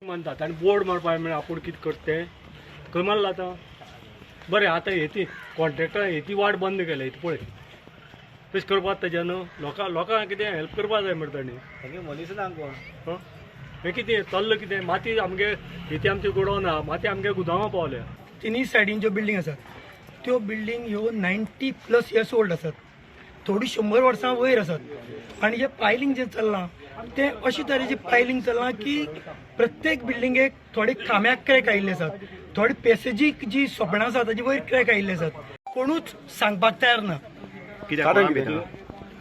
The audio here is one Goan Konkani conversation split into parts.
मानतात आनी बोर्ड मारपा म्हळ्यार आपूण कितें करता तें खंय मारला आतां. बरें, आतां हेती कॉन्ट्रेक्टरान हेती वाट बंद केल्या, हेती पळय तशें करपाक तेज्या न्हू लोकांक कितें हेल्प करपा जाय मरे तांणी. तेंगे मनीस ना कोण. हं, हें कितें चल्लां कितें? माती आमगे हेती आमचे गोडावन आहा, माती आमगे गुदांवां पावल्या. तिनूय सायडीन ज्यो बिल्डींग आसात त्यो बिल्डींग ह्यो 90 प्लस इयर्स ओल्ड आसात, थोडी 100 वर्सां वयर आसात. आनी जें पायलींग जें चल्लां तें अशे तरेचें पायलींग चल्लां की प्रत्येक बिल्डिंगेक थोडे खांब्याक क्रॅक आयिल्ले आसात, थोडे पॅसेजीक जी सोपणां आसात ताजे वयर क्रॅक आयिल्ले आसात. कोणूच सांगपाक तयार ना. कारण कितें?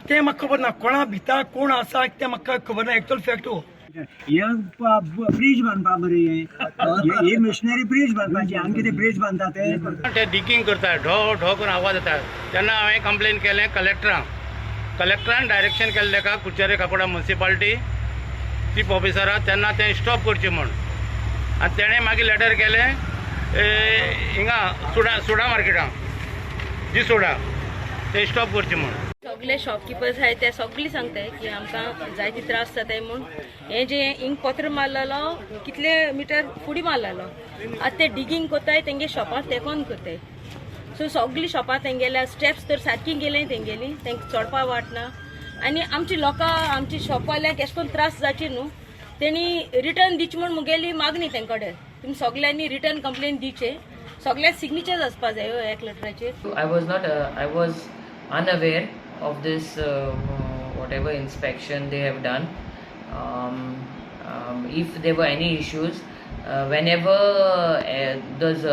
तें म्हाका खबर ना, कोणा भिता कोण आसा तें म्हाका खबर ना. एक्चुअल फॅक्ट हो. हे ब्रिज बांदपा बरे, हे मिशनरी ब्रिज बांदपाची. आनी कितें ब्रिज बांदता ते? ते डिगींग करता, ढो ढो करून आवाज येता. तेन्ना हांवें कंप्लेन केलें कलेक्टरांक. कलेक्टरान डायरेक्शन केल्लें ताका, कुडचडे काकोडा मुन्सिपाल्टी चीफ ऑफिसराक, तेन्ना तें स्टॉप करचें म्हूण. आनी तेणें मागीर लेटर केलें हिंगा सुडा सुडा मार्केटान जी सोडा तें स्टॉप करचें म्हूण. सगळे शॉपकिपर्स आहाय ते सगळी सांगताय की आमकां जायते त्रास जाताय म्हूण. हें जें हिंग पत्र मारलेलो कितले मिटर फुडें मारलेलो, आतां ते डिगींग कोत्ताय तेंगे शॉपां तेकोन कोत्ताय. सो सगळीं शॉपां तेंगेल्या स्टेप्स तर सारकी गेले तेंगेली, तेंका चडपा वाट ना. आनी आमची लोकां आमची शॉपवाल्यांक एशें करून त्रास जावचे न्हू, तेणी रिटर्न दिवची म्हूण मुगेली मागणी तेंकडे. तुमी सगल्यांनी रिटर्न कंप्लेन दिवचे, सगळ्या सिग्नेचर्स आसपा जाय हो एक लेटराचेर. I was not, I was unaware of this whatever inspection they have done. If there were any issues, whenever there's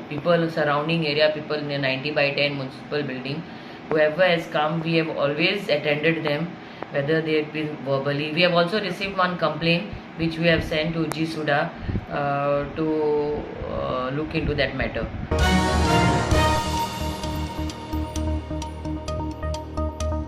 people surrounding area, people near 90 by 10 municipal building, whoever has come, we have always attended them, whether they have been verbally. We have also received one complaint which we have sent to GSUDA to look into that matter.